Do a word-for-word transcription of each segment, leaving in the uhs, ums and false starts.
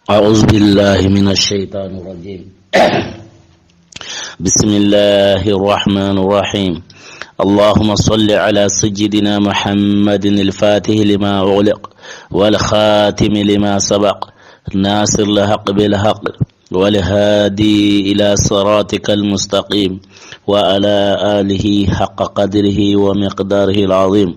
أعوذ بالله من الشيطان الرجيم. بسم الله الرحمن الرحيم. اللهم صل على سيدنا محمد الفاتح لما أغلق والخاتم لما سبق ناصر الحق بالحق والهادي إلى صراطك المستقيم وعلى آله حق قدره ومقداره العظيم.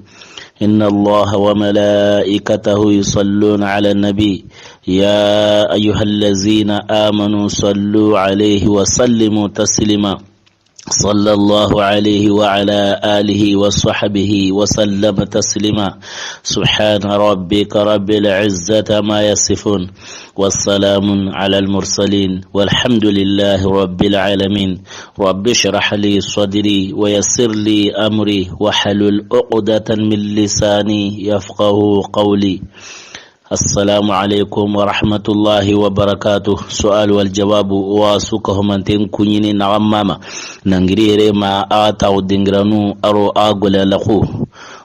إن الله وملائكته يصلون على النبي، يا أيها الذين آمنوا صلوا عليه وسلموا تسليما. صلى الله عليه وعلى آله وصحبه وسلم تسليما. سبحان ربك رب العزة عما يصفون. والسلام على المرسلين. والحمد لله رب العالمين. رب اشرح لي صدري ويسر لي أمري واحلل عقدة من لساني يفقهوا قولي. Assalamu alaikum wa rahmatullahi wa barakatuh. Su'al wal jawabu, wa su ka humanten kuɲini naxan mama. Nangiri yere ma a taxu dingiranu aro a gole laxu.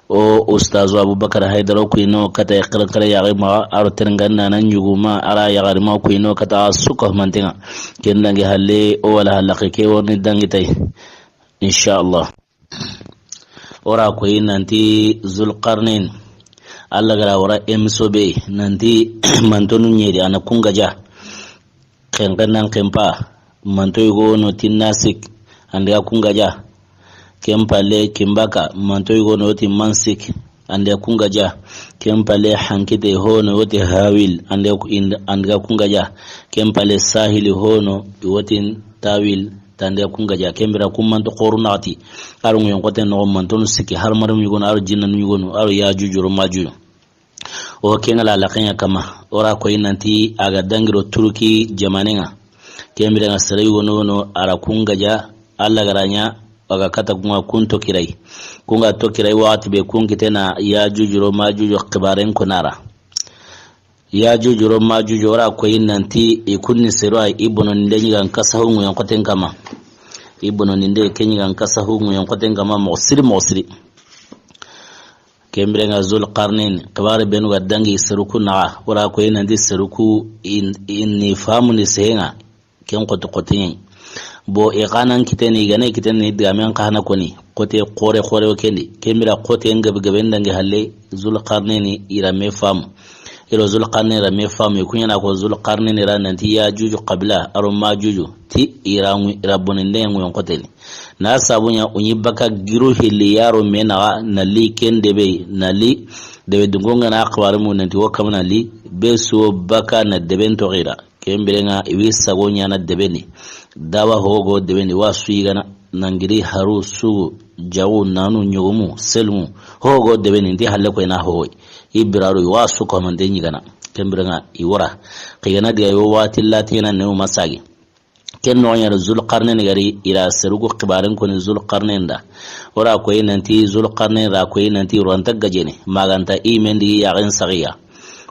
O ustazu Abubakar Haydara kuyino kata iqran kare yaxe ma aro terengana na ɲuguma ara yaxarima kuyino kata su ka humantenga. Ken dangi halle o wala halaqe ke woni dangi tay. Inshallah. Ora koyi nanti Zulqarnain, Allah gara wara emiso be nanti mantonu ɲeri ana kungaja. Xenxenan xenpa, manto yigo no ti Nasik, andi ga kungaja. Ken palle Kimbaka, manto yigo no ti Mansik, andi ga kungaja. Ken palle Hankite ho no woti Hawil, andi ga ku-, ind-, andi ga kungaja. Ken palle Sahili ho no woti Tawil, tandi ga kungaja. Ken bira ku manto xoru naxati. Aro ŋuyen xoten noxo mantonu sikki, har maram yugonu, aro jinnanu yugonu, aro Yajuju ro Majuju. O ken ŋa la laxen ŋa kama. Ora koyi nanti a ga dangiro Turki jamanen ŋa. Ken bira ŋa sere yugonu wono ara kungaja, Allah gara ɲa, a ga kata kunga kun tokirai. Kunga tokirai waxati be kun kitena Yajuju ro Majuju xibaren konara. Yajuju ro Majuju ora koyi nanti i kunni sero ay i bononden ɲigan kasahu ŋuyen xoten kama. I bononinde ke ɲigan kasahu ŋuyen xoten kama moxo siri moxo siri. Ken bira ŋa Zulqarnain, xibare benu ga dangi seruku naxa, ora koyi nanti seruku in, in ni famu ni sehenga. Ken xote xote ɲi. Bo i xanan kiteni, i gane kiteni digamen xa hana koni. Xote xore xore o kendi. Ken bira xote gabe gabe ndangi halle Zulqarnain i ra me famu. Iro Zulqarnain ra me famu. I kuɲana ko Zulqarnain ra nanti Yajuju qabila, aro Majuju. Ti i ra ŋu-, i ra boninde ŋuyen xoteni. Na sabuɲa uɲi baka giru hilli yaro me naxa na li ken debe, na li debe dungonga na xibare mu nanti wo kamana li be so baka na deben toxira. Ken bira ŋa i wi sago ɲana debeni. Dawa hogo debeni wa su yigana nangiri haru sugu jawu nanu ɲogumu selmu hogo debeni nti halle koy na hoy. I biraru wa su ko mande ɲigana. Ken bira ŋa i wora. Xigana diga yo wati latiyana ne masagi. Ken no ɲa Zulqarnain gari ira serugu xibaren koni Zulqarnain da. Ora koyi nanti Zulqarnain ra koyi nanti ranta gajene maganta i mendi yaxen saxiya.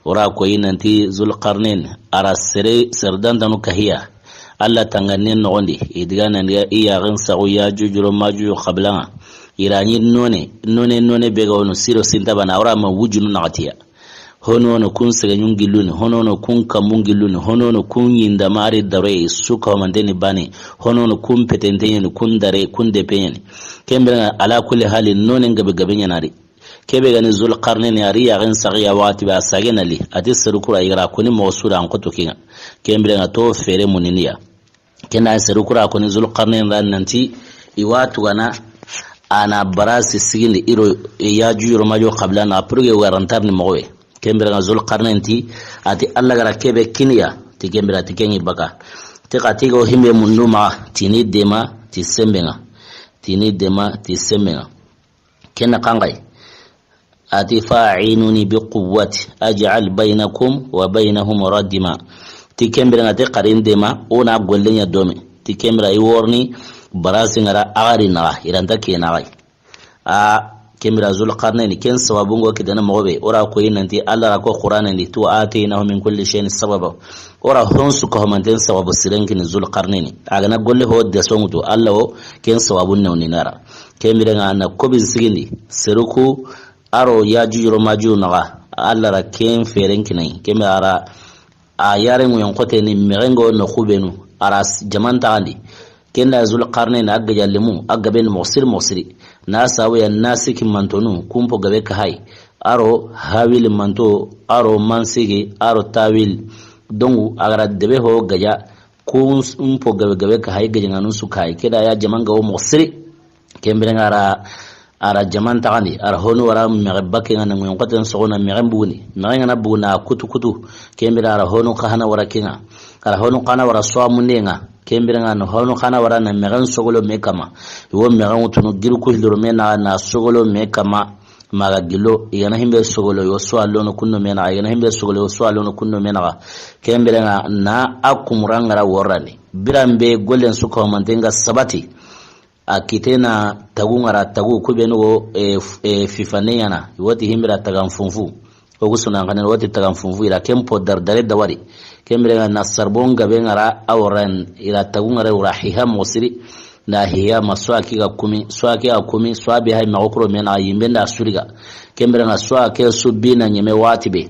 Ora koyi nanti Zulqarnain ara sere serdantanu kahiya. Allah tangannen noxondi i diga nandiga i yaxen saxu Yajuju ro Majuju xabilaŋa. Irani none none none be ga wono siro sintabana ora ma wujunu naxatiya. Hono no kun segeɲun gilluni, hono no kun kamun gilluni, hono no kun yinda mari daroye su ka manteni bani, hono no kun petente ɲeni, kun dare, kun depe ɲeni. Ken bira ŋa ala kulli hali none gabe gabe ɲanari. Kebe gani Zulqarnain ari yaxen saxiya waxati be a sage na li. Ati serukura i gara koni moxo su da an xoto kinga. Ken bira ŋa to fere muniniya. Ken da serukura koni Zulqarnain ra nanti i wa tugana ana barasi sigindi iro Yajuju ro Majuju xabila na purge warantar ni moxowe. Ken bira ŋa Zulqarnain ti ati Allah gara kebe kiniya ti ken bira ti kengi baka. Ti xa ti go himbe mundu ma tini dema ti sembe ŋa. Tini dema ti sembe ŋa. Ken na kangay. Ati fa'inuni bi quwwati aj'al bainakum wa bainahum radima. Ti ken bira ŋa ti xarin dema o na golle ɲa dome. Ti ken bira i worni barasi ŋara agari naxa iranta ke naxay. A ken bira Zulqarnain ken sababu ngo kitana moxobe ora koyi nanti Allah ra ko Qur'an ndi tu atainahu min kulli shay'in sababa. Ora honsu ko manten sababu siren kini Zulqarnain. A gana golle ho de songutu Allah o ken sababu ne uninara. Ken bira ŋa na kobin sigindi seruku aro Yajuju ro Majuju naxa Allah ra ken feren kinai. Ken bira ara a yaren ŋuyen xote ni mexen ga wo noxu benu, a ra s-, jaman taxandi. Ken da Zulqarnain a gaja lemu, a gabe ni moxo siri moxo siri. Na sabu ya na siki mantonu, kun po gabe ka hay. A ro Hawil manto, a ro Mansigi, a ro Tawil. Dongu, a ga ra debe ho gaja, kun s-, kun po gabe gabe ka hay, gaja ŋanun su ka hay. Ken da ya jaman ga wo moxo siri. Ken biren ŋa a ra, a ra jaman taxandi, a ra honu wara mexe bakke ŋa na ŋuyen xoten soxo na mexen buguni. Mexen ŋa na buguna kutu kutu. Ken biren a ra honu xa hana wara ken ŋa. A ra honu xa na wara sowa munde ŋa. Ken biren ŋa na honu xa na wara na mexen sogolo me kama. Wo mexen wutunu giri ku hildoro me na, na sogolo me kama. Maga gillo, i ga na himbe sogolo yo sowa lono kunno me na, i ga na himbe sogolo yo sowa lono kunno me na. Ken biren ŋa na a kumuran ŋa ra worani. Biran be gollen su ko manten ŋa sabati. A kite na tagu ŋa ra tagu ku benu wo, e, f-, e, fifane ɲana. Woti himbira tagan funfu. O gu sunan xanen woti tagan funfu ira ken po dar dare dawari. Ken biren ŋa na sarbon gabe ŋa ra a woran ira tagu ŋa ra wura hiha moxo siri. Na hiha ma swa ki ga kumi, swa ki ga kumi, swa be hay mago kuro me na yimbe nda suriga. Ken biren ŋa swa ke su bi na ɲeme wati be.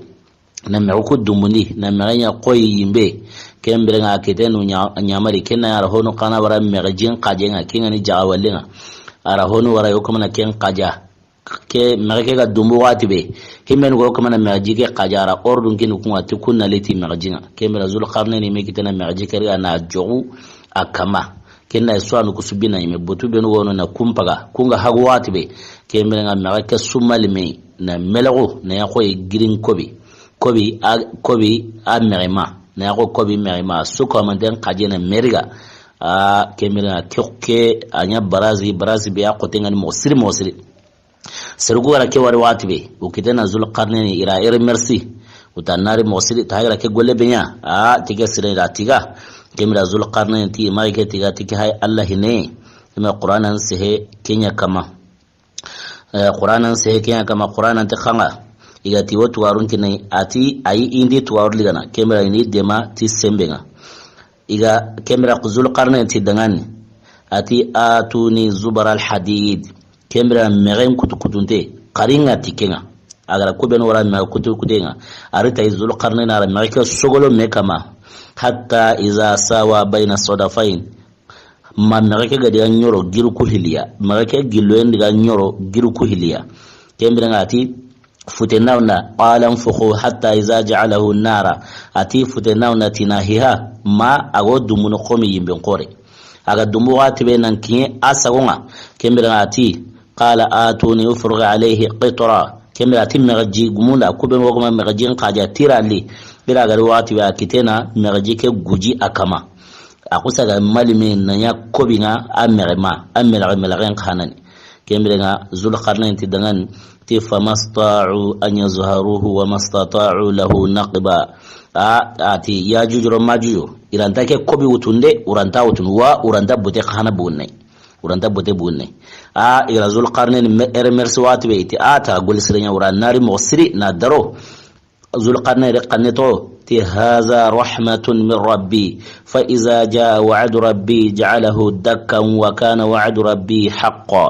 Na mexu ku dumbundi, na mexe ɲa xoyi yimbe. Ken biren ŋa kite nu ɲa-, ɲamari, ken na ya ra honu xa na wara mexe jin xaje ŋa, ken ŋa ni jaxa walle ŋa. A ra honu wara yo kamana ken xaja. Ke mexe ke ga dumbu wati be. Himen go kamana mexe ji ke xaja a ra ordun kinu ku ŋa ti kun na liti mexe ji ŋa. Ken biren Zulqarnain me kite na mexe ji ke riga na joxu a kama. Ken na suwanu ku su bi na ɲeme botu benu wono na kun paga. Kun ga hagu wati be. Ken biren ŋa mexe ke sumali me na melexu na ya xoyi girin kobi. Kobi a, kobi a mexe ma. Na ya xo kobi mexe ma. Su ko manten xaje na meriga. A, ken biren ŋa ke, ke, a ɲa barazi, barazi be a xoten ŋa ni moxo siri, moxo siri. Seru ku ga ra ke wari wati be, o kite na Zulqarnain ira ere merci. O ta nari moxo siri, ta ga ra ke golle be ɲa. A, ti ke sire ira tiga. Ken biren Zulqarnain ti, ma ke tiga, ti ke hay Allah hine. Ima Qur'anan sehe ken ɲa kama. Eh, Qur'anan sehe ken ɲa kama, Qur'anan ti xa ŋa. I ga ti wo tuwarun kinai, a ti ayi indi tuwarun ligana. Ken biren ni dema ti sembe ŋa. I ga ken biren Zulqarnain ti dangani. A ti atuni zubar al hadid. Ken biren mexen kutu kutunte, xari ŋa ti ken ŋa. A ga ra ku benu wara mexe kutu kute ŋa. A ri ta yi Zulqarnain a ra mexe ke sogolo me kama. Hatta iza sawa bayna sadafain. Ma mexe ke ga diga ɲoro giri ku hiliya. Mexe ke gilloyen diga ɲoro giri ku hiliya. Ken biren ŋa a ti, futenaw na, qala anfukhu hatta iza ja'alahu nara. A ti futenaw na ti na hiha, ma a go dumunu xomi yimben xore. A ga dumbu wati be nan kiɲe a sago ŋa. Ken biren ŋa a ti, qala atuni ufrugh alayhi qitra. Ken biren a ti mexe ji gumunda, ku benu wo guma mexe jin xaja tirali. Bira ga ri wati be a kite na mexe ji ke guji a kama. A xusa ga mali me na ɲa kobi ŋa a mexe ma, a melexe melexen xanani. Ken biren ŋa Zulqarnain ti dangani, ti famasta'u an yazharuhu wa mastata'u lahu naqba. A, a ti Yajuju ro Majuju, i ra nta ke kobi wutunde, u ra nta wutunu wa, u ra nta bute xana bunne. U ra nta bute bunne. A, i ra Zulqarnain me-, ere merci wati be, i ti a ta gol sire ɲa, u ra nari moxo siri na daro. Zulqarnain ri xanne to, ti haza rahmatun min rabbi, fa iza jaa wa'du rabbi ja'alahu dakkan wa kana wa'du rabbi haqqa.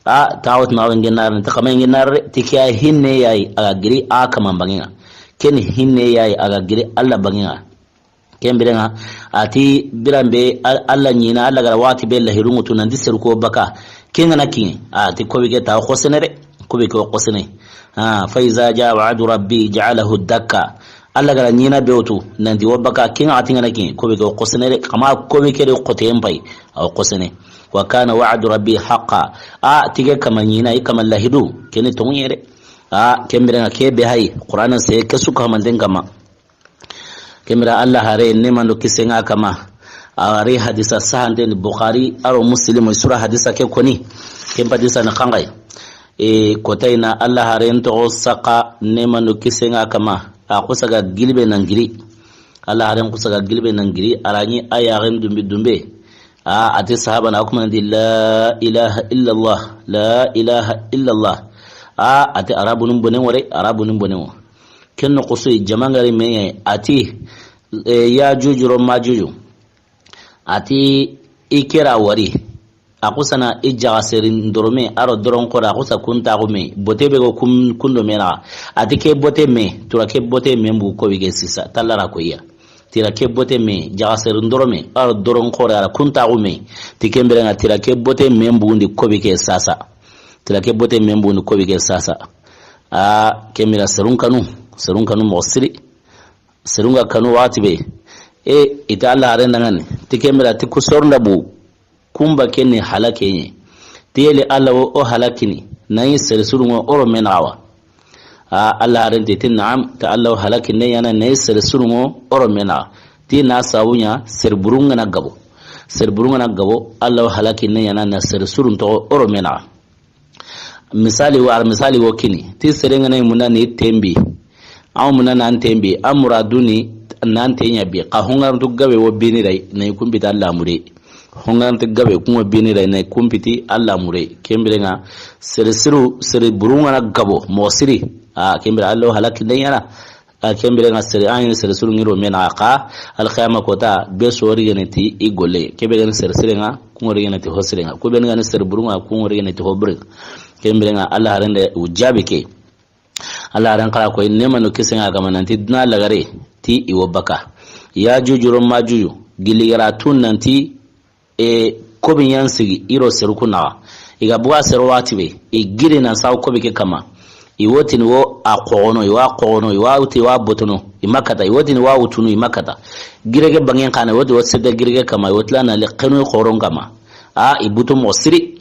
A, tawut ma wange nar, ta kama ngi nar, ti kiya hinne yayi a ga giri a kaman bangenga. Ken hinne yayi a ga giri Allah bangenga. Ken biren ŋa, a ti biran be Al-, Allah ɲina, Allah ga ra wati be lahiru ŋutu nanti seru ko baka. Ken ŋa na kiɲe, a ti kobi ke ta xosene de, kobi ke xosene. A, fa iza jaa wa'du rabbi ja'alahu dakka. Allah ga ra ɲina be wutu, nanti wo baka, ken ŋa a ti ŋa na kiɲe, kobi ke xosene de, kama kobi ke de xote en pay, a xosene. Wa kana wa'du rabbi haqqa. A, ti ke kama ɲina, i kama lahidu, ken ni tonŋe de. A, ken biren ŋa ke be hay, Qur'ana se ke su ka manten kama. Ken biren Allah hare ne mando kisen ŋa kama. A ri hadisa sahante ni Bukhari aro Muslim sura hadisa ke koni. Ken hadisa na kangai. E, kotayna Allah hare nto saka ne mando kisen ŋa kama. A kusa ga gilbe nan giri. Allah hare kusa ga gilbe nan giri. A ra ɲi a yaxen dumbe dumbe. A, a ti sahaba na kuma di la ilaha illallah. La ilaha illallah. A, a ti Arabunun bonen wore, Arabunun bonen wo. Ken no kusu i jamangari me ɲa, a ti, e, Yajuju ro Majuju. A ti i kera wari. A kusana i jaga seri ndorome, aro doron kora, a kusa kun taxu me. Bote be go kun, kundo me na. A ti ke bote me, tura ke bote me mbu ko wige sisa, tallara ko iya. Tira ke bote me, jaxaseru ndoro me, a ro doron xoore a ra kuntaxu me. Ti ken biren ŋa tira ke bote me mbugundi kobi ke sasa. Tira ke bote me mbugundi kobi ke sasa. A, ken bira serun kanu, serun kanu moxo siri. Serun ga kanu waxati be. E, i ta Alla haren dangani. Ti ken bira ti ku soron da bu. Kumba ken ni halake ɲi. Ti yeli Alla wo o halakini, na yi sere surunŋo o ro me naxa wa. A, Alla haren ti, ti naam, ta Alla wo halakinde ɲaana na yi sere surunŋo o ro me naxa. Ti na sabu ɲa sere burun ga na gabo. Sere burun ga na gabo, Alla wo halakinde ɲaana na sere surun toxo o ro me naxa. Misali wa, misali wo kini. Ti sere ŋa na yi munda ni tembi. Aw muna nan tembi, a muradu ni nan tenya bi. Xa hongarantu gabe wo bini ray, na yi kumpita lamure. Hongarantu gabe kun wo bini ray, na yi kumpiti a lamure. Ken biren ŋa, sere siru, sere burun ga na gabo, moxo siri. A, ken bira Alla wo halakinde ɲaana. A, ken biren ŋa sere, a yi sere suru ŋiro me naxa xa, alxiyama kota, be sori gene ti i golle. Ke be gene sere siren ŋa, kun wori gene ti ho siren ŋa. Ku be ni gene sere burun ŋa, kun wori gene ti ho burun ŋa. Ken biren ŋa, Alla haren da u jaabi ke. Alla haren xa ra koyi, neema no kisen ŋa kama nanti duna lagare ti i wo baka. Yaajuuju ro Maajuuju, gilli ga ra tu nanti, e, kobi ɲan sigi, i ro seru ku naxa. I ga buga sero waxati be, i giri nan saw kobi ke kama. I wo tini wo a xoxono, i wa xoxono, i wa wutu, i wa botono, i ma kata, i wo tini wa wutunu, i ma kata. Gire ke bangen xa na, i wo ti wo sede gire ke kama, i wo tila na le xenu xoron kama. A, i butu moxo siri.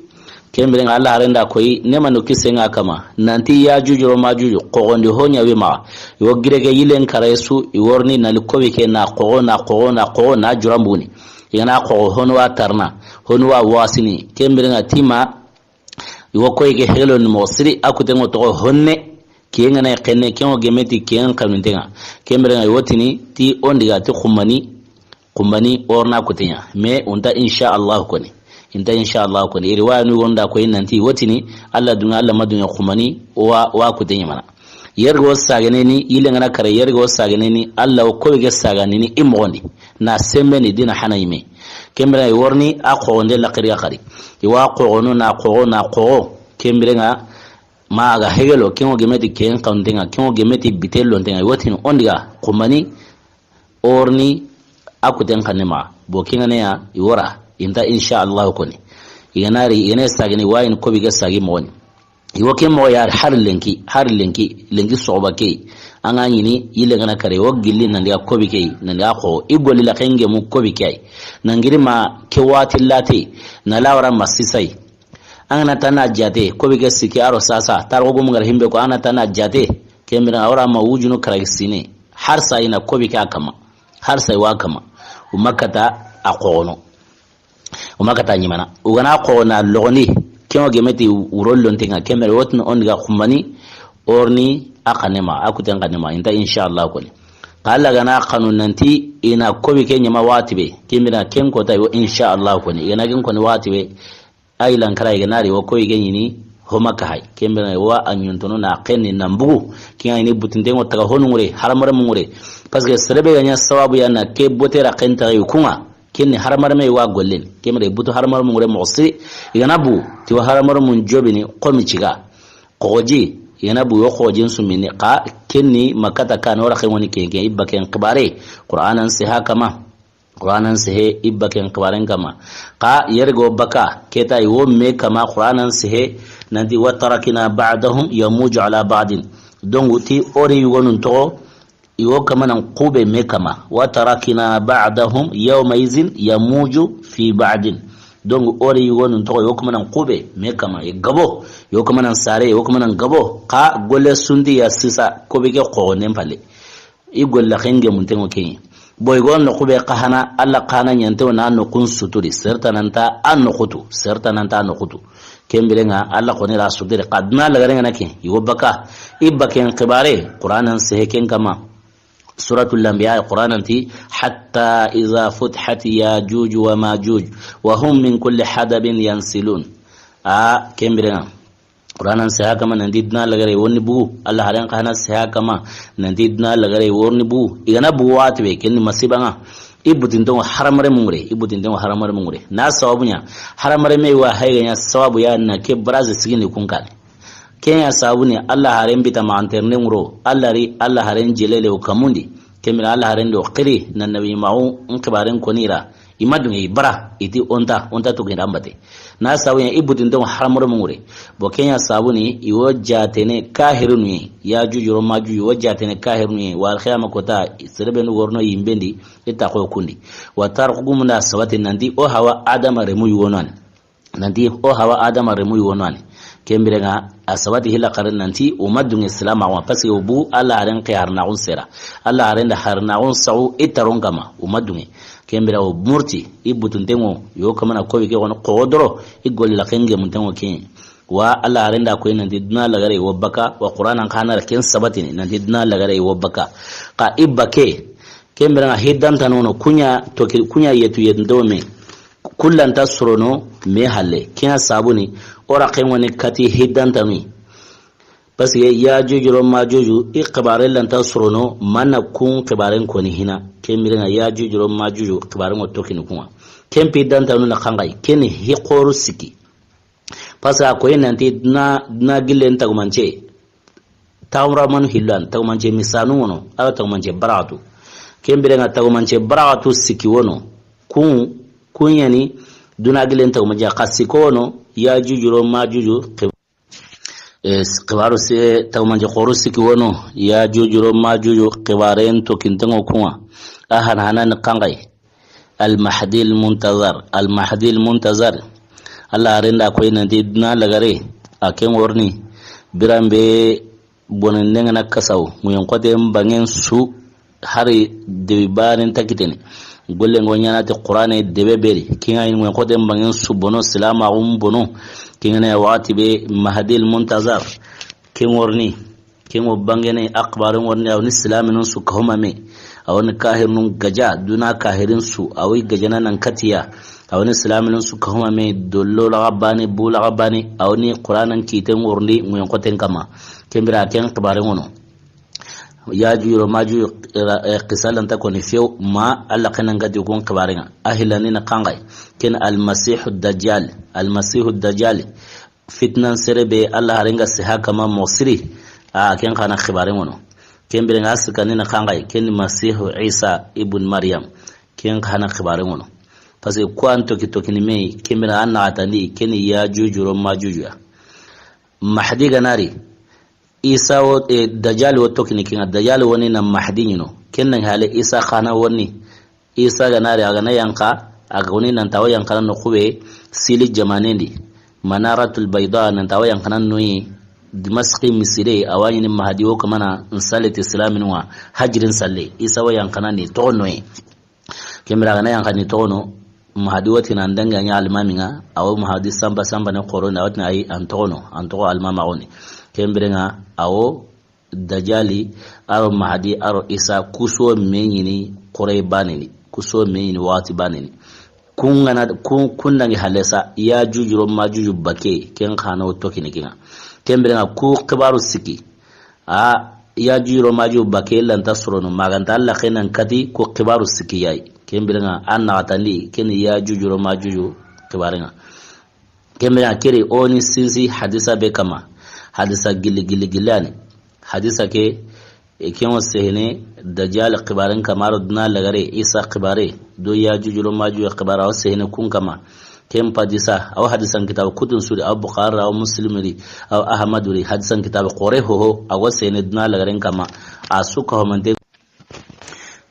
Ken biren ŋa Alla haren da koyi, neema no kisen ŋa kama. Nanti Yaajuuju ro Maajuuju, xoxondi ho ɲa wi maxa. I wo gire ke yilen kare su, i wo ri ni na li kobi ke na xoxo, na xoxo, na xoxo, na juran buguni. I ga na xoxo, honu wa tarana, honu wa wasini. Ken biren ŋa ti ma, i wo koyi ke hegelo ni moxo siri, a kuten ŋo toxo honne, kiyen ga na yi xenne, ken ŋo geme ti kiyen xanunten ŋa. Ken biren ŋa i wo tini, ti o n diga ti xumani, Xumbani o ri na kuten ɲa. Mais o nta insha Allah koni. I nta insha Allah koni. I riwaya nu gonda koyi nanti i wo tini, Alla duŋe, Alla ma duŋe xumbani, wa, wa kuten ɲa mana. Yeri ga wo saagene ni, yille ga na kare, yeri ga wo saagene ni, Alla wo kobi ke saagandini i moxon di. Na senbe ni dina hana yime. Ken biren ŋa i wo ri ni a xoxonde laxiri ga xari. I wa xoxono, na xoxo, na xoxo. Ken biren ŋa ma a ga hegelo, ken ŋo geme ti ken xanunten ŋa, ken ŋo geme ti bite lonten ŋa. I wo tini o n diga xumbani, o ri ni a kuten xanne maxa. Bo ken ga na ya, i wo ra, i nta insha Allah koni. I ga na ri, i ga na saagene, wa yi ni kobi ke saagi moxon di. I wo ke moxo ya ri hari lenki, hari lenki, lenki soxoba ke. An ga ɲi ni yille ga na kare, i wo gilli nan diga kobi ke, nan diga xo, i golli la xenge mu kobi ke yi. Nan giri ma ke waxati late, na lawara ma sisa yi. An ga na tana jaate, kobi ke sikki a ro sasa, tarixu gumu ga ra himbe ko, an ga na tana jaate, ken biren ŋa a wo ra ma wujunu karagi sine. Hari sa i na kobi ke a kama. Hari sa i wa kama. U ma kata a xoxono. U ma kata ɲimana. U ga na xoxo na loxoni, ken ŋo geme ti wuro lonten ŋa, ken biren ŋa i wo tini o n diga xumbani, o ri ni a xanne maxa, a kuten xanne maxa, i nta insha Allah koni. Xa Alla ga na xanu nanti i na kobi ke ɲama waxati be, ken biren ŋa ken kota i wo insha Allah koni. I ga na ken koni waxati be, a yi lankara i ga na ri wo koyi ke ɲi ni ho ma ka hay. Ken biren ŋa i wa a ɲuntono na xenni nan bugu. Ken ŋa i ni butinten ŋo taga honu ŋure, haramare mu ŋure. Parce que sere be ga ɲa sababu ya na ke bote ra xen taga i kun ŋa. Ken ni haramare me i wa gollen. Ken biren ŋa i butu haramare mu ŋure moxo siri. I ga na bu, ti wa haramare mu n jobini, xomi ciga. Xoxoji, i ga na bu, i wo xoxojin sumini. Xa ken ni ma kata ka na o ra xen ŋoni ken ken, i baken xibare. Qur'anan seha kama. Qur'anan sehe i baken xibaren kama. Xa yeri ga wo baka, ke ta i wo me kama, Qur'anan sehe, nanti, "Wa tarakna ba'dahum yamuju ala ba'din." Donc, ti o ri yugonun toxo, i wo kamanan xube me kama. "Wa tarakna ba'dahum yawma izin yamuju fi ba'din." Donc, o ri yugonun toxo, i wo kamanan xube me kama. I gabo, i wo kamanan sare, i wo kamanan gabo. Xa golle sundi ya sisa, kobe ke xoxonden palle. I golla xenge munten ŋo ken ŋa. Boy go noxu be xa hana, Alla xa hana ɲante wo na noxun suturi. Serta nan ta a noxutu, serta nan ta a noxutu. Ken biren ŋa Alla xoni ra suturi. Xa duna lagare ŋa na ken, i wo baka. I baken xibare, Qur'anan sehe ken kama. Suratul Anbiya, Qur'anan ti, "Hatta iza futihat Yajuj wa Majuj, wa hum min kulli hadabin yansilun." A, ken biren ŋa. Qur'anan seha kama nanti duna lagare woni bugu. Alla haren xa hana seha kama nanti duna lagare woni bugu. I ga na bugu waxati be, ken ni masiba ŋa. I butinten ŋo haramare mu ŋure, i butinten ŋo haramare mu ŋure. Na sababu ɲa, haramare me wa hay ga ɲa sababu ya na ke baraze sigini kun kane. Ken ya sababu ni Alla haren bita ma interne ŋuro, Alla ri, Alla haren jelele o kamundi. Ken bire Alla haren do xiri na nabi maxu n xibaren koni ra. I ma dunŋe i bara, i ti o nta, o nta tugu i ra n bate. Na sabu ɲa i butunten ŋo haramoro mungure. Bo ken ɲa sabu ni i wo jaatene kahirinu ye. Yajuju ro Majuju i wo jaatene kahirinu ye. Wa alxiyama kota, sere be nu worno yimbendi, i ta xo kundi. Wa tarixu gumun da sabati nanti o hawa Adama remu yugo no ani. Nanti o hawa Adama remu yugo no ani. Ken bire ŋa a sabati hilla xare nanti o ma dunŋe silamaxu ŋa, parce que o bu Alla haren ke harnaxun sera. Alla haren da harnaxun saxu i taron kama, o ma dunŋe. Ken bire o murti, i butunten ŋo, yo kamana kobi ke xono, xo doro, i golli la xenŋe munten ŋo ken. Wa Alla haren da koy nanti duna lagare wo baka, wa Qur'anan xa na ra ken sabatini, nanti duna lagare wo baka. Xa i bake, ken bire ŋa hiddanta nono, kuɲa toki, kuɲa yetu yetu do me. Kullanta sorono me halle. Ken ɲa sabu ni, o ra xenŋo ni kati hiddanta nui. Parce que Yajuju ro Majuju, i xibare lanta sorono, mana kun xibaren koni hina. Ken bire ŋa Yajuju ro Majuju, xibaren ŋo tokini kun ŋa. Ken pi danta nu na xanxayi, ken hi xoru siki. Parce que a koyi nanti duna, duna gillen tagumance. Tawra manu hillan, tagumance misanu wono, awa tagumance baratu. Ken bire ŋa tagumance baratu siki wono. Kun, kun ɲa ni duna gillen tagumance, xa siko wono, Yajuju ro Majuju, xib-, eh, xibaru se, tagumance xoru siki wono, Yajuju ro Majuju, xibaren tokinten ŋo kun ŋa. A hana hana ni xanxayi. Al-Mahdi al-Muntazar. Al-Mahdi al-Muntazar. Alla haren da koy nanti duna lagare, a ken worni. Biran be bonen ŋa na kasaw. Ŋuyen xoten banŋen su hari debi banen takitene. Golle ŋo ɲa na ti Qur'ane debe beri. Ken ŋa ŋuyen xoten banŋen su bono, silamaxun bono. Ken ŋa ne waxati be Mahdi al-Muntazar. Ken worni. Ken ŋo bangene axbaru ŋorni, a wo ni silaminun su kahuma me. A wo ni kahirnun gaja, duna kahirin su, a wo i gajana nan katiya. A wo ni silaminun su kahuma me, dollo laga bane, bu laga bane, a wo ni Qur'anan kiten ŋorndi ŋuyen xoten kama. Ken bire a ken xibaren ŋono. Yajuju ro Majuju, eh, eh, xisalanta koni few, ma Alla xenan gati kun xibaren ŋa. A hilani na xanxayi. Ken Almasihu Dajjal. Almasihu Dajjal. Fitnan sere be Alla haren ga seha kama moxo siri, a ken xa na xibaren ŋono. Ken bire ŋa a sikandi na xanxayi, ken ni Masihu Isa ibn Maryam, ken xa na xibaren ŋono. Parce que ku an toki tokini me, ken bire an naxatandi, ken ni Yajuju ro Majuju ya. Mahdi ga na ri, Isa wo, eh, Dajjal wo tokini ken ŋa, Dajjal wo ni na Mahdi ɲi no. Ken na hale Isa xa na wo ni. Isa ga na ri, a ga na yanqa, a ga wo ni nan ti a wo yanqana noqu be sili jamanen di. Manaratul Bayda nan ti a wo yanqana noyi. Dimaski misire, a wa ɲi ni Mahdi wo kamana n salle ti silaminun ŋa, hajirin salle. Isa wo yanqana ni toxo noyi. Ken bire a ga na yanqa ni toxo no, Mahdi wo ti na n dangi a ɲa almamin ŋa, a wo Mahdi samba samba ne xoro ni, a wo ti na ayi an toxo no, an toxo almama xoni. Ken bire ŋa, a wo Dajali, a ro Mahdi, a ro Isa, kuso me ɲi ni xore bane ni, kuso me ɲi ni waxati bane ni. Kun ga na, kun, kun dangi halesa, Yajuju ro Majuju bake, ken xa na wo tokini ken ŋa. Ken bire ŋa ku xibaru siki. A, Yajuju ro Majuju bake lanta sorono, ma ga nta Alla xenan kati ku xibaru siki yayi. Ken bire ŋa an naxatandi, ken ni Yajuju ro Majuju xibaren ŋa. Ken bire ŋa keri o ni sinsi hadisa be kama. Hadisa gilli, gilli, gilli ani. Hadisa ke, e, ken wo sehene Dajjal xibaren kama, a ro duna lagare, Isa xibare, do Yajuju ro Majuju xibare, a wo sehene kun kama. Ken padisa, a wo hadisan kitabu kutun su di, a wo Bukhari, a wo Muslim ri, a wo Ahmadu ri, hadisan kitabu xore hoho, a wo sehene duna lagaren kama. A su ka homante.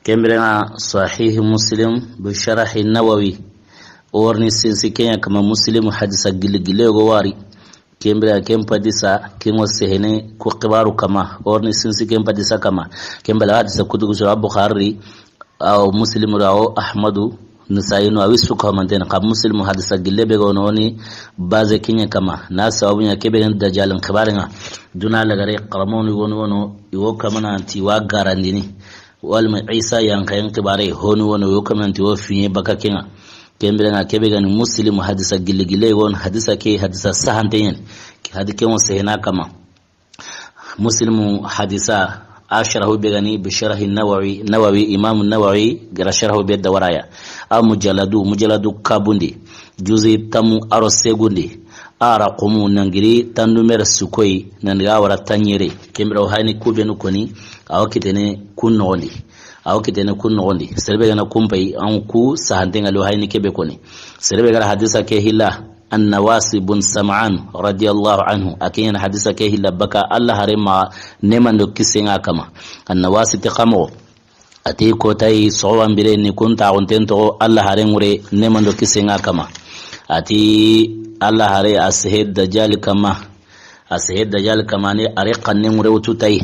Ken bire ŋa Sahih Muslim bi Sharhi Nawawi. O wa ri ni sinsi ken ya kama Muslim hadisa gilli gilli yogo wari. Ken bire ken padisa, ken wo sehene ku xibaru kama. O wa ri ni sinsi ken padisa kama. Ken bire hadisa kutubu sura Bukhari, a wo Muslim ra, a wo Ahmadu, Nisa'i no, a wi su ka manten xa Muslim hadisa gille be gono ni baze ken ya kama. Na sababu ɲa ke be ni Dajjalin xibaren ŋa. Duna lagare xaramonu wono wono, i wo kamana ti wa garandini. Walma Isa yanqayen xibare honu wono, i wo kamana ti wo fiɲe baka ken ŋa. Ken bire ŋa ke be ga ni Muslim hadisa gille gille, i wo hadisa ke hadisa sahante ɲa ni. Ke hadi ken wo sehena kama. Muslimu hadisa, a sharahu be ga ni bi sharahi Nawawi, Nawawi, Imamu Nawawi, gara sharahu be da waraya. A mujalladu, mujalladu kabundi, juzi tamu a ro segundi, a ra xumu nangiri tandu mere sukoyi, nan ga wara tanɲere, ken bire o hayni ku be nu koni, a wa kitene kun noxondi. A wo kitene kun noxondi. Sere be ga na kun payi, an ku sahanten ŋa lo hayni kebe koni. Sere be ga ra hadisa ke hilla, Annawasi bun Sam'an radiyallahu anhu. A ke ɲa na hadisa ke hilla baka Alla hare ma, neema do kisiye ŋa a kanma. Annawasi ti xa moxo. A ti ko tayi soxoban bire ni kun taaxunten toxo Alla hare ŋure, neema do kisiye ŋa a kanma. A ti Alla hare a sehe Dajali kanma. A sehe Dajali kanma ni a ri xanne ŋure wutu tayi.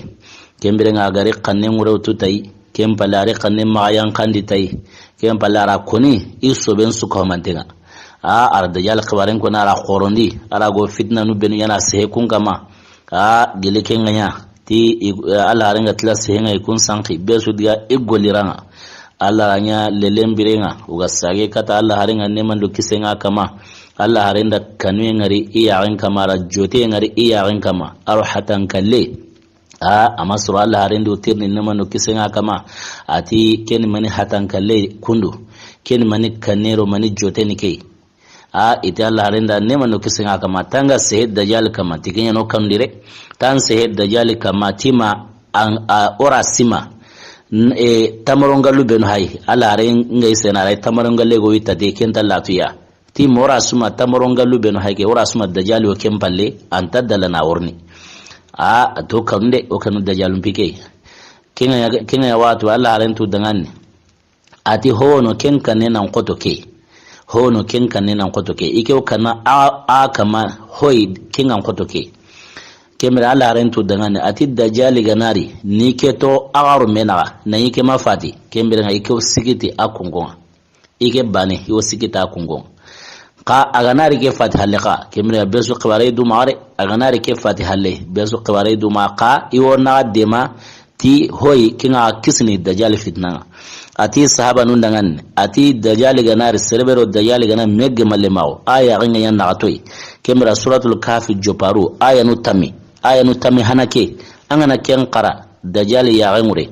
Ken bire ŋa a ga ri xanne ŋure wutu tayi. Ken palle a ri xanne maxa yanqandi tayi. Ken palle a ra koni i soben su ko manten ŋa. A, a ra Dajali xibaaren koni a ra xorondi. A ra go fitina nu benu ɲa na sehe kun kanma. A, gele ken ŋa ɲa. Ti i, Alla hare ŋa tila sehe ŋa i kun sanqi. Be su diga i goliran ŋa. Alla ra ɲa lelen bire ŋa. O ga sage kata Alla hare ŋa neema do kisiye ŋa a kanma. Alla hare nda kanuye ŋari i yaaxen kanma, a ra jooteye ŋari i yaaxen kanma. A ro hatan kalle. A, a ma soro Alla haren do tirni neema do kisiye ŋa a kanma. A ti ken ni mani hatan kalle kundu. Ken ni mani kanne ro mani joote ni ke. A, i ti Alla haren da neema do kisiye ŋa a kanma. Tanga sehe Dajali kanma. Ti ke ɲa no kandire. Tan sehe Dajali kanma. Ti ma an, a, o ra sima. N-, e, tamaron gallu benu hayi. Alla haren ŋa i sena ra tamaron galle go witta de ken ta latuya. Ti mo ra suma tamaron gallu benu hayi ke, o ra suma Dajali o ken palle, an ta dalla na worni. A, a to kanu de, o kanu Dajalun pike. Ken ŋa ya, ken ŋa ya watu, Alla haren tu danŋa ni. A ti hono ken kanne nan xoto ke. Hono ken kanne nan xoto ke. I ke o kanna a, a kanma hoyi ken ŋa xoto ke. Ken bire Alla haren tu danŋa ni, a ti Dajali ga na ri, ni ke to a ga ro me naxa, na i ke ma fati. Ken bire ŋa i ke o sikiti a kunko ŋa. I ke baane, i wo sikita kunko ŋa. Xa a ga na ri ke fati halle xa, ken bire be su xibaare du maxa de, a ga na ri ke fati halle, be su xibaare du maxa xa, i wo na deema ti hoyi, ken ŋa kisini Dajali fitina ŋa. A ti sahabanun danŋa ni, a ti Dajali ga na ri, sere be ro Dajali ga na me gemalle maxa, a yaaxen ŋa ɲa naxa toyi. Ken bire Suratul Kahfi joparu, aayanu tammi. Aayanu tammi hana ke, an ga na ken xara, Dajali yaaxen ŋure.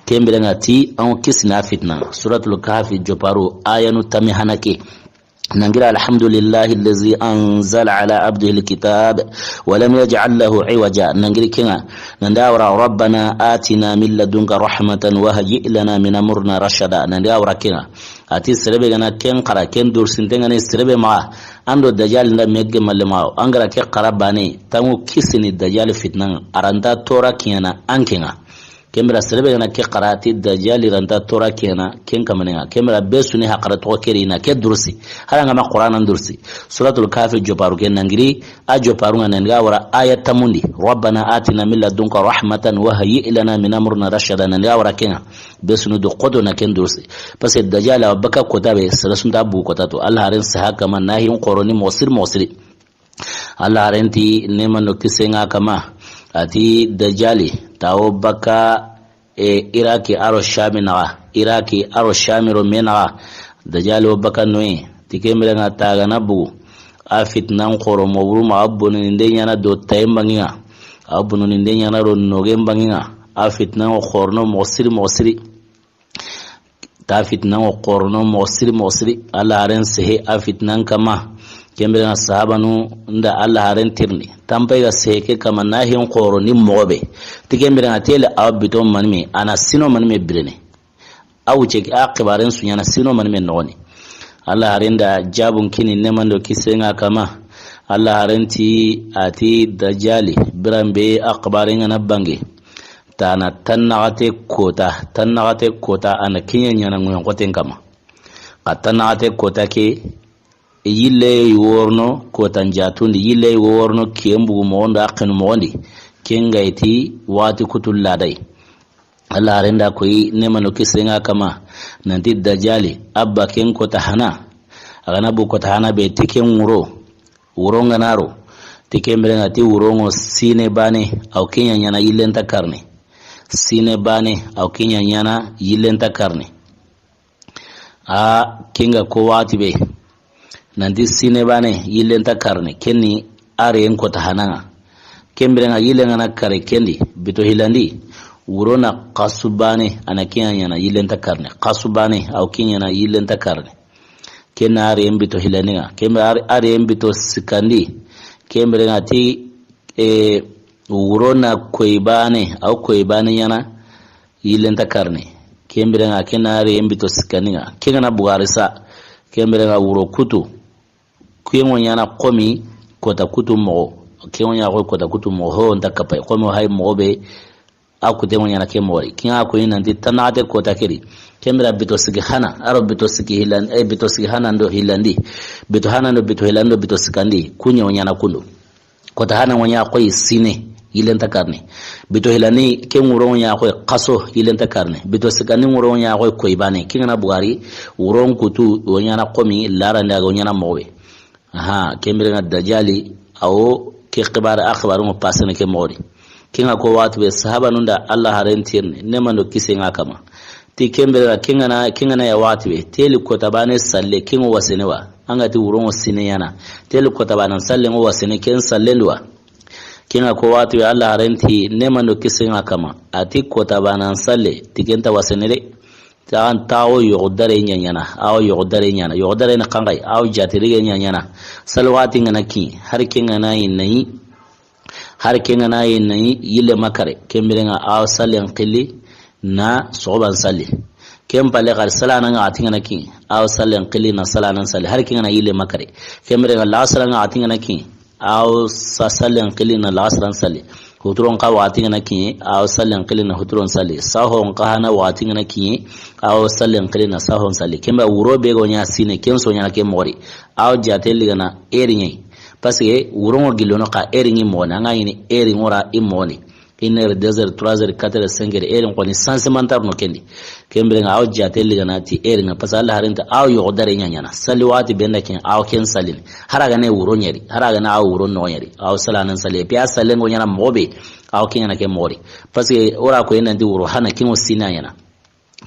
Ken bire ŋa ti, an wo kisini a fitina. Suratul Kahfi joparu, aayanu tammi hana ke. Nan giri, "Alhamdulillahi allazi anzala ala abdihi alkitab, wa lam yaj'al lahu iwaja." Nan giri ken ŋa. Nan da wara, "Rabbana atina min ladunka rahmatan wa hayyi lana min amrina rashada." Nan da wara ken ŋa. A ti sere be ga na ken xara, ken dursinten ŋa ni sere be maxa, an do Dajali nda me gemalle maxa, an ga ra ke xara baane, tangu kisini Dajali fitina ŋa, a ra nta toora kiɲana an ke ŋa. Ken bire sere be ga na ke xara ti Dajali ra nta toora kiɲana ken kamanen ŋa. Ken bire be su ni haqara toxo ke ri na ke dursi. Hari an ga ma Qur'anan dursi. Suratul Kahfi joparu ke nan giri, a joparu ŋa nan ga wara aaya tammundi. "Rabbana atina min ladunka rahmatan wa hayyi lana min amrina rashada." Nan ga wara ken ŋa. Be su nu do xoto na ken dursi. Parce que Dajali a wa baka kota be, sere su nta bu kota to. Alla haren saha kanma na hin xoroni moxo siri moxo siri. Alla haren ti neema do kisiye ŋa a kanma. A ti Dajali, ta wo baka, e, Iraki a ro Shami naxa. Iraki a ro Shami ro me naxa. Dajali wo baka noye. Ti ken bire ŋa ta ga na bugu. A fitinan xoro mo buru ma a bononinde ɲaana do tayen banŋen ŋa. A bononinde ɲaana do nogen banŋen ŋa. A fitinan xorono moxo siri moxo siri. Ta fitinan ŋo xorono moxo siri moxo siri. Alla haren sehe a fitinan kanma. Ken bire ŋa sahabanu nda Alla haren tirindi. Tanpayi ga sehe ke kanma na hin xoro ni moxo be. Ti ken bire ŋa tele a wa bito manime, a na sino manime birene. A wuce ke a xibaaren su ɲaana sino manime noxoni. Alla haren da jaabun kini neema do kisiye ŋa kanma. Alla haren ti a ti Dajali biran be a xibaaren ŋa na bange. Tana tannaxate kota, tannaxate kota a na ke ɲa ɲaana ŋoyen xoten kanma. Xa tannaxate kota ke, yille yi worono kotan jatundi, yille yi worono kiyen bugu moxon do a xenu moxon di, ken ga yi ti waxati kutu ladayi. Alla haren da koyi neema do kisiye ŋa kanma, nan ti Dajali, a ba ken kota hana, a ga na bu kota hana be ti ken wuro, Wuro ŋa na ro, ti ken bire ŋa ti wuro ŋo sine baane, a wa ke ɲa ɲaana yillen ta karne. Sine baane, a wa ke ɲa ɲaana yillen ta karne. A, ken ga ko waxati be. Nan ti sine baane, yillen ta karne. Ken ni a ri en kota hana ŋa. Ken bire ŋa yillen ŋa na kare ken di, bito hilandi. Wuro na xasu baane, a na ke ɲa ɲaana yillen ta karne. Xasu baane, a wa ke ɲaana yillen ta karne. Ken na a ri en bito hilandi ŋa. Ken bire a ri, a ri en bito sikandi. Ken bire ŋa ti, e, wuro na koyi baane, a wa koyi baane ɲaana yillen ta karne. Ken biren ŋa, ken na ri yen bito sikkandi ŋa. Ken ga na bugari sa, ken biren ŋa wuro kutu. Ken ŋo ɲaana xomi kota kutu moxo. Ken ŋo ɲaana xoyi kota kutu moxo, ho nta kapay. Xomi hay moxo be, a kuten ŋo ɲaana ke moxo ri. Ken ŋa ko yi nanti tannaxate kota ke ri. Ken bira bito sikki hana, a ro bito sikki hillan-, eh, bito sikki hana ndo hillandi. Bito hana ndo bito hillandi ndo bito sikkandi. Ku ɲa wo ɲaana kundu. Kota hana ŋo ɲa xoyi sine, yille nta karne. Bito hillandi, ken wuro ŋo ɲa xoyi xaso, yille nta karne. Bito sikkandi wuro ŋo ɲa xoyi koyi bane. Ken ga na bugari, wuron kutu, wo ɲaana xomi, larandi a ga wo ɲaana moxo be. Aha, ken biren ŋa Dajali, a wo ke xibaare, a xibaare ŋo pasene ke moxo ri. Ken ŋa ko waxati be sahabanun da Alla haren tirne, neema ndo kisiye ŋa a kanma. Ti ken biren ŋa, ken ga na, ken ga na ya waxati be, teli kota bane salle, ken ŋo wasene wa. An ga ti wuro ŋo sine ɲaana. Teli kota bane salle ŋo wasene, ken sallen di wa. Ken ŋa ko waxati be Alla haren ti neema ndo kisiye ŋa a kanma. A ti kota bane salle, ti ken nta wasene de. Taxan taxo yogo dare ɲa ɲaana, awo yogo dare ɲaana, yogo dare ni xanxay, awo jatiri ge ɲa ɲaana. Salwati ŋa na ki, hari ken ŋa na yi nayi, hari ken ŋa na yi nayi, yille ma kare, ken biren ŋa awo sallen xilli na soxoban salli. Ken palle xari salana ŋa a ti ŋa na ki, awo sallen xilli na salana salli, hari ken ŋa na yille ma kare. Ken biren ŋa laxasara ŋa a ti ŋa na ki, awo sa-, sallen xilli na laxasaran salli. Huturon xa waxati ŋa na kiɲe, awo sallen xilli na huturon salli. Sahon xa hana waxati ŋa na kiɲe, awo sallen xilli na sahon salli. Ken ba wuro be go ɲa sine, ken so ɲaana ke moxo ri. Awo jate li ga na eri ɲa yi. Parce que wuro ŋo gillono xa eri ŋi moxo ni, an ga ɲini eri ŋo ra i moxo ni. Une heure, deux heures, trois heures, quatre heures, cinq heures, eri ŋo ni sansimantar no ken di. Ken biren ŋa awo jate li ga na ti eri ŋa, parce que Alla haren ti awo yogo dare ɲa ɲaana. Salli waxati be nda ken, awo ken sallini. Hari a ga na wuro ɲeri, hari a ga na awo wuro noxo ɲeri. Awo salanan salli. Et puis a sallen ŋo ɲaana moxo be, awo ken ɲaana ke moxo ri. Parce que o ra ko yi nanti wuro hana ken ŋo sine ɲaana.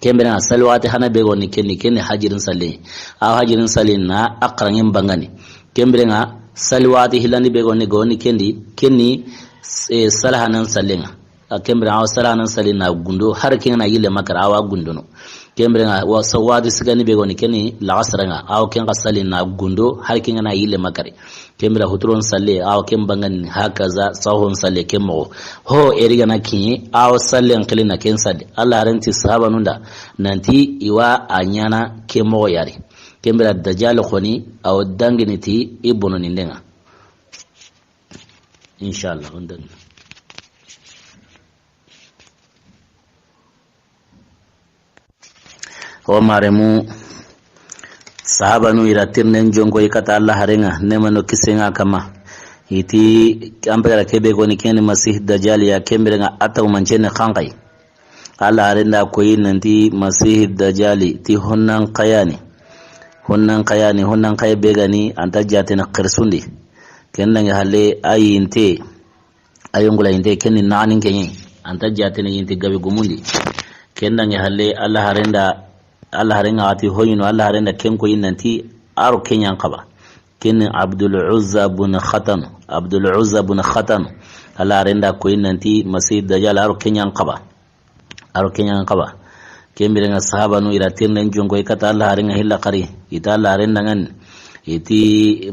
Ken biren ŋa salwati hana be go ni ken di, ken ni hajirin salli. Awo hajirin salli na a xaranŋen bangandi. Ken biren ŋa salwati hillandi be go ni, go ni ken di, ken ni, eh, salhanan sallen ŋa. A ken biren ŋa, awo salana salli na gundo, hari ken ŋa na yille ma kare, awa gundono. Ken biren ŋa, wa-, sa-, waxati sikkandi be go ni, ken ni laxasara ŋa, awo ken xa salli na gundo, hari ken ŋa na yille ma kare. Ken bira huturon salli, awo ken bangandi, hakaza, sahon salli, ken moxo. Ho, eri ga na kiɲe, awo sallen xilli na ken salli. Alla haren ti sahabanun da, nanti i wa a ɲaana ken moxo ya ri. Ken bira Dajali xo ni, awo dangini ti i bononindenŋa. Inshallah, on dangini. O maremu, sahabanu i ra tirinen jonko i kata Alla haren ŋa, neema ndo kisiye ŋa a kanma. I ti, an pegara ke be go ni ken ni Masih Dajali ya, ken biren ŋa a taw mancene xanxay. Alla haren da ko yi nanti Masih Dajali ti honnan xaya ni. Honnan xaya ni, honnan xaya be ga ni, a nta jaatene xirisundi. Ken dangi halle a yinte. A yongula yinte ken ni naxanin ke ɲi. A nta jaatene yinte gabe gumundi. Ken dangi halle Alla haren da, Alla haren ŋa a ti hoyinu, Alla haren da ken ko yi nanti a ro ken ɲan xaba. Ken ni Abdul Uzza bun Xatan, Abdul Uzza bun Xatan. Alla haren da ko yi nanti Masih Dajal a ro ken ɲan xaba. A ro ken ɲan xaba. Ken biren ŋa sahabanu i ra tirinen jonko i kata Alla haren ŋa hilla xari. I ta Alla haren danŋani. I ti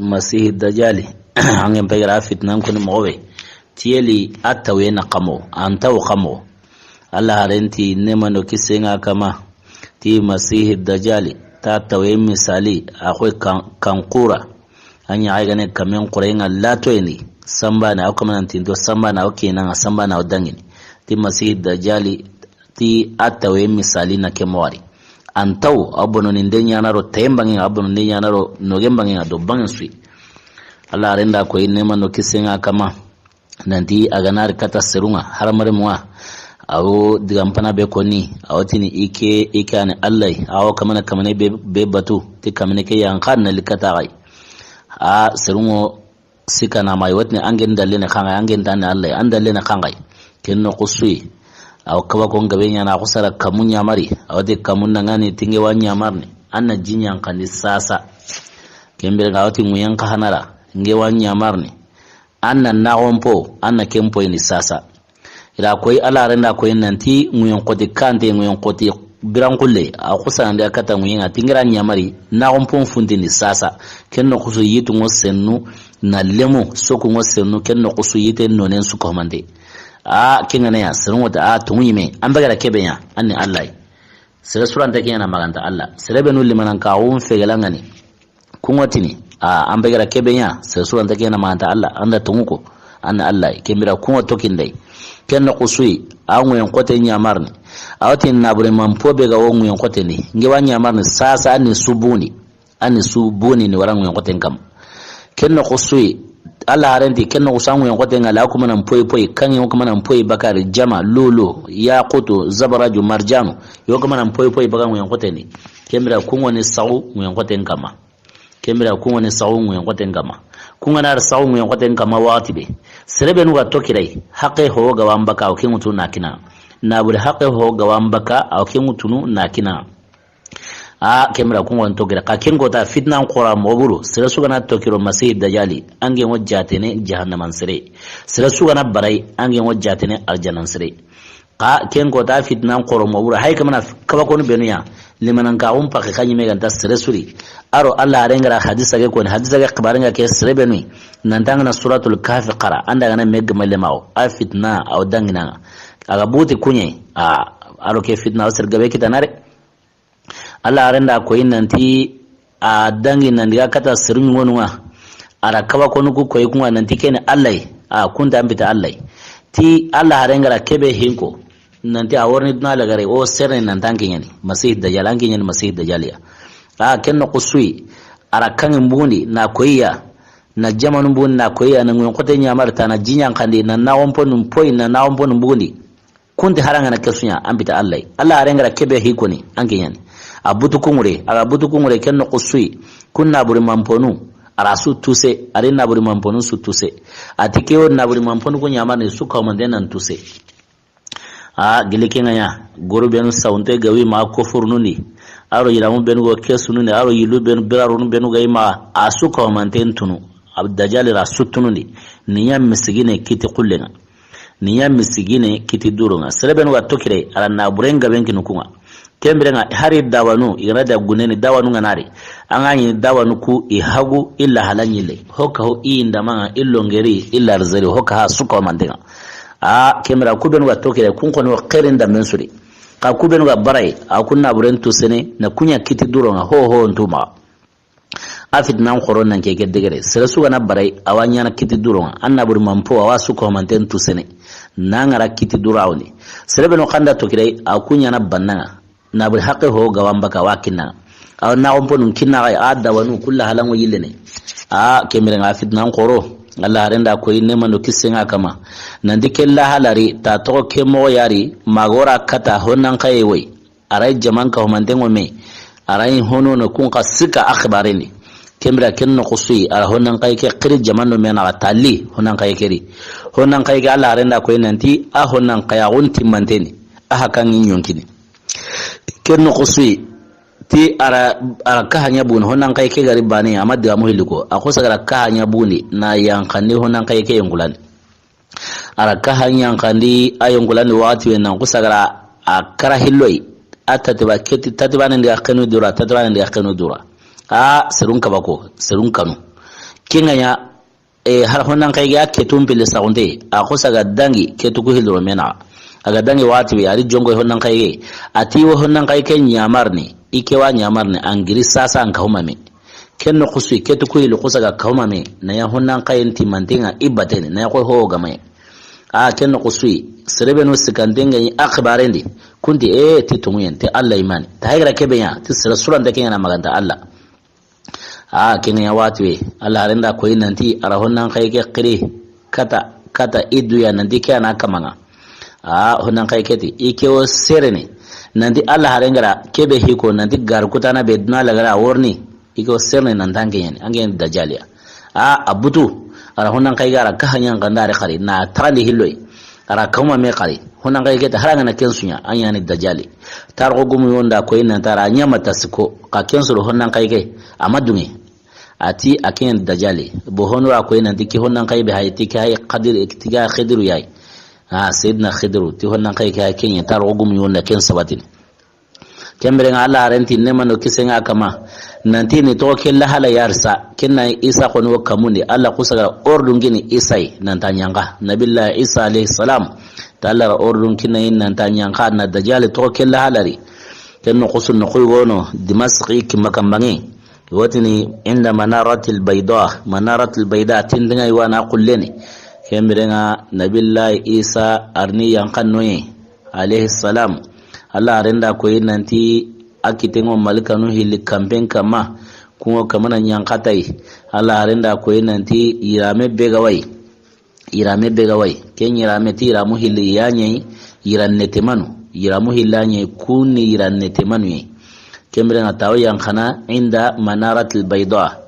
Masih Dajali. An ŋen pegara fitnan ko ni moxo be. Tiyeli a tawe na xamo, a ntaw xamo. Alla haren ti neema ndo kisiye ŋa a kanma. Ti Masih Dajali, ta tawe misali, a xoy kan, kan xura. A ɲa ay gane kamen xure ŋa latoyeni. Sambane, aw kamanan tinto sambane, aw kinanga sambane, aw dangini. Ti Masih Dajali, ti a tawe misali na ke moxo ri. A ntaw, a bononindenɲa na ro tayembanŋe ŋa, a bononindenɲa na ro nogenbanŋe ŋa, do banŋen suyi. Alla haren da ko yi neema ndo kisiye ŋa a kanma. Nanti a ga na ri kata serun ŋa, haramaremu ŋa. Awo digan pana be ko ni, awo tini i ke, i ke a ni Alla yi, awo kamana, kamane be, be batu, ti kamane ke yan xa na li kata xay. A serun ŋo sika na ma yi, wo tini an gen dalle ne xanxay, an gen ta ni Alla yi, an dalle ne xanxay. Ken noxu suyi. Awo kaba ko n gabe ɲaana, a xusara kamu ɲamari, awo ti kamu nangani ti n ge wa ɲamarni, an na ji ɲan xandi sasa. Ken biren ŋa awo ti ŋuyen xa hanara, n ge wa ɲamarni. An na naxon po, an na ken poyini sasa. I ra koyi, Alla haren da koyi nanti ŋuyen xoti kante, ŋuyen xoti biranxulle, a xusanandi a kata ŋuyen ŋa, ti n ge ra ɲamari, naxon pon funtini sasa. Ken noxu su yitu ŋo sennu, na lemu, soku ŋo sennu, ken noxu su yite nonen su ko mande. A, ken ŋa ne ya, serun ŋo ta, a, tungu ɲime, an be ga ra ke be ɲa, an ni Alla yi. Sere su ra nta ke ɲaana ma ga nta Alla. Sere be nu limaanankaaxun fegelangani. Kuŋo tini, a, an be ga ra ke be ɲa, sere su ra nta ke ɲaana ma ga nta Alla, an da toŋu ko, an na Alla, ke mira kuŋo tokinday. Ken noxu su yi, a ŋuyen xote ɲaamarini. A wa ti naabure manpo be ga wo ŋuyen xote ni. N ke wa ɲaamarini saasa, an ni su bundi. An ni su bundi ni wara ŋuyen xoten kanma. Ken noxu su yi, Alla haaren ti, ken noxu su a ŋuyen xoten ŋa la, a ku ma nan poyi poyi, kaŋŋe wo ku ma nan poyi bakari, jama, lulu, yaqutu, zabaraju, marjanu, yo ku ma nan poyi poyi baka ŋuyen xoten ni. Ke mira kuŋo ni saxu ŋuyen xoten kanma. Ke mira kuŋo ni saxu ŋuyen xoten kanma. Kuŋa na saxu ŋuyen xoten kanma waxati be. Sere be nu ga toki ray, haqe ho ga wa n baka, a wo ke ŋutunu na kina. Naabure haqe ho ga wa n baka, a wo ke ŋutunu na kina. A, ke mira kuŋo n toki ray. Xa ken kota fitnan xoora moxo buru, sere su ga na toki ro Masihi Dajali, an ke ŋo jaatene jahannaman sere. Sere su ga na bara yi, an ke ŋo jaatene arjanan sere. Xa ken kota fitnan xooro moxo buru, hay kamana kabakonu be nu ya, limaanankaaxun paxe xa ɲi me ga nta sere su ri. A ro Alla haaren ga ra hadisa ke koni, hadisa ke xibaaren ga ke sere be nu yi, nan ti an ga na Suratul Kahfi xara, an da ga na me ga ma lemaxu, a fitna, a wo dangi na ŋa. A ga buti kuɲe, a, a ro ke fitna, a wo sere gabe kitana de. Alla haaren da koyi nanti a dangi nan diga kata seru ɲugonu ŋa. A ra kabakonu ku koyi kuŋa nanti ke ni Alla yi. A ku nta an bita Alla yi. Ti Alla haaren ga ra ke be hinko. Nanti a worini duna lagare o sere nan ti an ke ɲa ni Masihi Dajali, an ke ɲa ni Masihi Dajali ya. A ken noxu su yi. A ra kaŋŋe bundi na koyi ya. Na jamanu bundi na koyi ya, na ŋuyen xote ɲaamari ta, na ji ɲanqandi, na naxonponu poyi, na naxonponu bundi. Ku nti hara ŋa na ke su ɲa, an bita Alla yi. Alla haaren ga ra ke be hi koni, an ke ɲa ni. A butu kuŋure, a ga butu kuŋure, ken noxu su yi. Ku naabure manponu, a ra su tuse, a ri naabure manponu su tuse. A ti ke wo naabure manponu ku ɲaamarini su kawumante nan tuse. A gili ke ŋa ɲa, goru be nu sawunte ga wi ma kofurunu ndi. A ro yiramu be nu go ke sunu ndi, a ro yilu be nu, birarunu be nu ga wi ma, a su kawumante n tunu. A Dajali ra su tunu ndi. Ni ɲa misigine kiti xulle ŋa. Ni ɲa misigine kiti duro ŋa. Sere be nu ga toki ray, a ra naaburen gaben kinu kuŋa. Ken bire ŋa, hari dawanu, i ga na da guneni dawanu ŋa na ri. An ga ɲi dawanu ku, i hagu, i lahala ɲille. Hoka ho i ndama ŋa, i longeri, i larzeri, hoka ha su kawumante ŋa. A, ken bire ku be nu ga toki ray, kun xoni wo xeerin da men su ri. Xa ku be nu ga bara yi, a ku naaburen tusene, na ku ɲa kiti duro ŋa, ho ho ntu maxa. A fitnan xooro nan ke ke degere. Sere su ga na bara yi, a wa ɲaana kiti duro ŋa. An naabure manpo, a wa su kawumanten tusene. Na ŋa ra kiti duro a wo ni. Sere be nu xa nda toki ray, a ku ɲaana banna ŋa. Naabure haqe ho ga wa n baka, a wa kinna ŋa. A wa naxonponu kinna xa yi, a dawanu ku lahala ŋo yillene. A ken bire ŋa fitnan xooro. Alla haaren da koyi neema do kisen ŋa kanma. Nanti ke lahala ri, ta toxo ke moxo ya ri, ma ga wo ra kata honnan xaye wo yi. A ra yi jaman kawumanten ŋo me. A ra yi hono no kun xa sikka a xibaaren di. Ken bire ken noxu su yi, a ra honnan xaye ke xiri jaman do me naxa tali, honnan xaye ke ri. Honnan xaye ke Alla haaren da koyi nanti, a honnan xayaxun timmanten ni. A hakan ŋi ɲonkini. Ken noxu su yi, ti a ra, a ra kaha ɲa buni, honnan xaye ke ga ri baane, a ma digamu hilli ko. A xo saga ra kaha ɲa buni, na yanqandi honnan xaye ke yonkulandi. A ra kaha ɲanqandi a yonkulandi waxati be nan xo saga ra a kara hillo yi. A tatiba keti, tatiba ne ndiga xenu dura, tatiba ne ndiga xenu dura. A serun kabako, serun kanu. Ke ŋa ɲa, e, har honnan xaye ke a ketun pille saxunte, a xo saga dangi ketu ku hildoro me naxa. A ga dangi waxati be, a ri jonko honnan xaye ke. A ti wo honnan xaye ke ɲaamarini, i ke wa ɲaamarini, an giri sasa an kahuma me. Ken noxu su yi, ketu ku yili xo saga kahuma me, na ɲa honnan xayen timmanten ŋa i baten ni, na ɲa xo ho ga ma yi. A ken noxu su yi, sere be nu sikkanten ŋa yi a xibaaren di, kun ti, e, ti toŋuyen, ti Alla yi ma ni. Ta hay ga ra ke be ɲa, ti sere su ra nta ke ɲaana ma ga nta Alla. A ken ŋa ɲa waxati be, Alla haaren da koyi nanti, a ra honnan xaye ke xiri, kata, kata i du ya nanti ke a na kama ŋa. A honnan xaye ke ti, i ke wo serene, nanti Alla haaren ga ra ke be hi ko, nanti gar kutana be duna lagara a worini. I ke wo serene nan ti an ke ɲa ni, an ke ɲa ni Dajali ya. A, a butu, a ra honnan xaye ke a ra kaha ɲanqandi a ri xari, na taxandi hillo yi. A ra kahuma me xari, honnan xaye ke ti har an ga na ken su ɲa, an ɲa ni Dajali. Tarixu gumu yo nda koyi nanti a ra ɲa ma ta sikko, xa ken su ro honnan xaye ke, a ma duŋe. A ti a ke ɲa ni Dajali. Bo honu ra koyi nanti ke honnan xaye be hay, ti ke hay Xadir, ti ke hay Xidiru ya yi. A, Seydina Xidiru, ti honnan xaye ke hay ke ɲa, tarixu gumu yo nda ken sabatini. Ken bire ŋa Alla haaren ti neema do kisen ŋa kanma. Nanti ni toxo ke lahala ya ri sa, ken na Isa xoni wo kamundi, Alla xo saga ra ordun kini Isa yi, nan ta ɲanqa. Nabillahi Isa alayhi salam, ta Alla ra ordun kini yi nan ta ɲanqa, na Dajali toxo ke lahala ri. Ken noxo su noxo yogo no, Dimasqi kima kanbanŋe. Wotini inda manaratil bayda, manaratil bayda, tindiŋa i wa na xulleni. Ken birenŋa Nabillahi Isa a ri ni yanqa no ye, alayhi salam. Alla haaren da koyi nanti a kiteŋo malikanu hilli kanpen kanma, kuŋo kamana yanqatayi. Alla haaren da koyi nanti yirame be ga wa yi. Yirame be ga wa yi. Ken yirame ti yiramu hilli ya ɲa yi, yiran netemanu. Yiramu hilli ya ɲa yi, kun ni yiran netemanu ye. Ken birenŋa ta wo yanqana inda manaratil bayda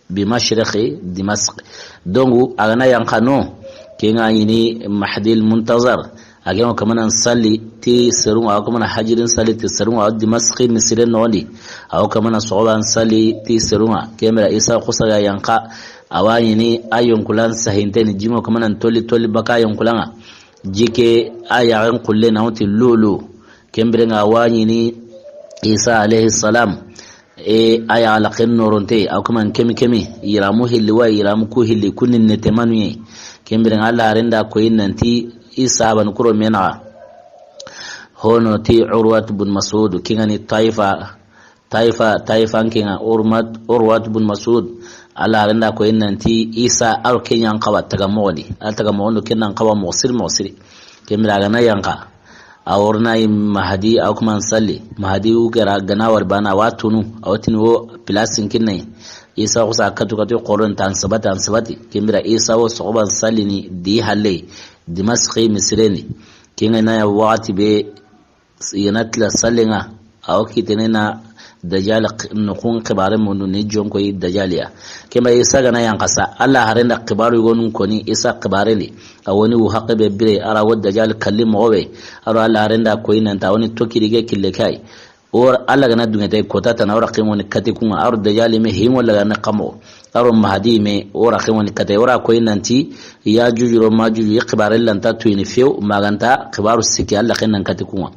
bi mashriqi Dimasq. Donc a ga na yanqa no, ken ŋa ɲi ni Mahdi al Muntazar. A ke ŋa kamana salli ti serun ŋa, a wa kamana hajirin salli ti serun ŋa, a wa Dimasqi misiren noxon di. A wa kamana soxoban salli ti serun ŋa. Ken bire Isa xusa ga yanqa, a wa ɲi ni a yonkulan sahinteni, ji ŋo kamana tolli tolli baka a yonkulan ŋa. Ji ke a yaxen xulle na wuti lulu. Ken birenŋa a wa ɲi ni Isa alayhi salam. E, a ya laxen noronte, a wa kamana kemi kemi, yiramu hilli wa yi, yiramu ku hilli, kun ni netemanu ye. Ken birenŋa Alla haaren da koyi nanti Isa ban kuro menaxa. Hono ti Urwat bun Mas'ud, ken ŋa ni Taifa, Taifa, Taifan ken ŋa, Urmat, Urwat bun Mas'ud. Alla haaren da koyi nanti Isa a ro ken yanqa wa taga moxo di. A taga moxo ndo ken nan xawa moxo siri, moxo siri. Ken bire a ga na yanqa. A wo ri na yi Mahdi, a wa kamana salli. Mahdi wu gera ga na wari bana, a wa tunu, a wa tini wo place n kinne. Isa xusa katu katu xoron tan sabati, an sabati. Ken bire Isa wo soxoban salli ni di halle. Dimasqi misiren di. Ken ŋa na ya waxati be i ga na tila sallen ŋa, a wo kitene na Dajjal q-, noxun xibare mundu ni jonko yi Dajjal ya. Ken bire Isa ga na yanqa sa, Alla haaren da xibaru yogonun koni Isa xibaren di. A wo ni wu haqe be bire, a ra wo Dajjal kalli moxo be. A ro Alla haaren da koyi nanta a wo ni tokiri ge kille kay. O Alla ga na dunŋe tay kota tana, o ra ken ŋo ni kati kun ŋa. A ro Dajjal me hingo laga na kamo. A ro Mahdi me o ra ken ŋo ni kati. O ra koyi nanti Yajuju ro Majuju i xibare lanta tuyini few, ma ga nta xibaru sikki Alla ken nan kati kun ŋa.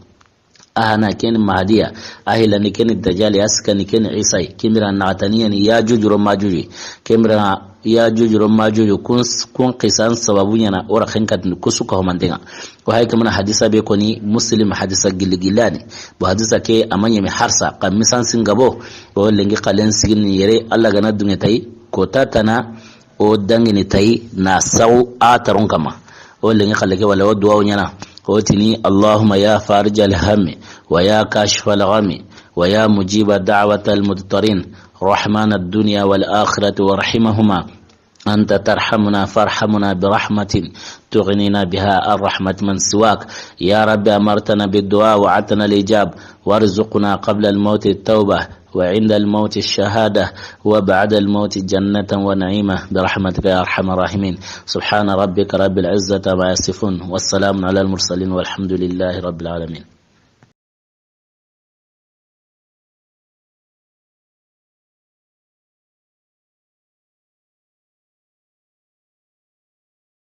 A hana ken ni Mahdiya, a hilandi ken ni Dajjal, a sikandi ken ni Isa. Ken bire naxataniya ni Yajuju ro Majuju. Ken bire Yajuju ro Majuju kun, kun xisan sababu ɲa na o ra ken katindi kusu ka homantenŋa. Ko hay kamana hadisa be koni Muslim hadisa gilli gillani. Bo hadisa ke a ma ɲeme harsa, ka misan singabo. O lenki xalen sigini yere, Alla ga na dunŋe tay kota tana. O dangini tay na sawu a taron kama. O lenki xale ke wala o duwawu ɲa na. O tini: اللهم يا فارج الهم ويا كاشف الغم ويا مجيب دعوة المضطرين رحمن الدنيا والآخرة ورحيمهما أنت ترحمنا فارحمنا برحمة تغنينا بها عن رحمة من سواك. يا رب أمرتنا بالدعاء ووعدتنا الإجابة وارزقنا قبل الموت التوبة وعند الموت الشهادة وبعد الموت جنة ونعيما برحمتك يا أرحم الراحمين. سبحان ربك رب العزة عما يصفون والسلام على المرسلين والحمد لله رب العالمين.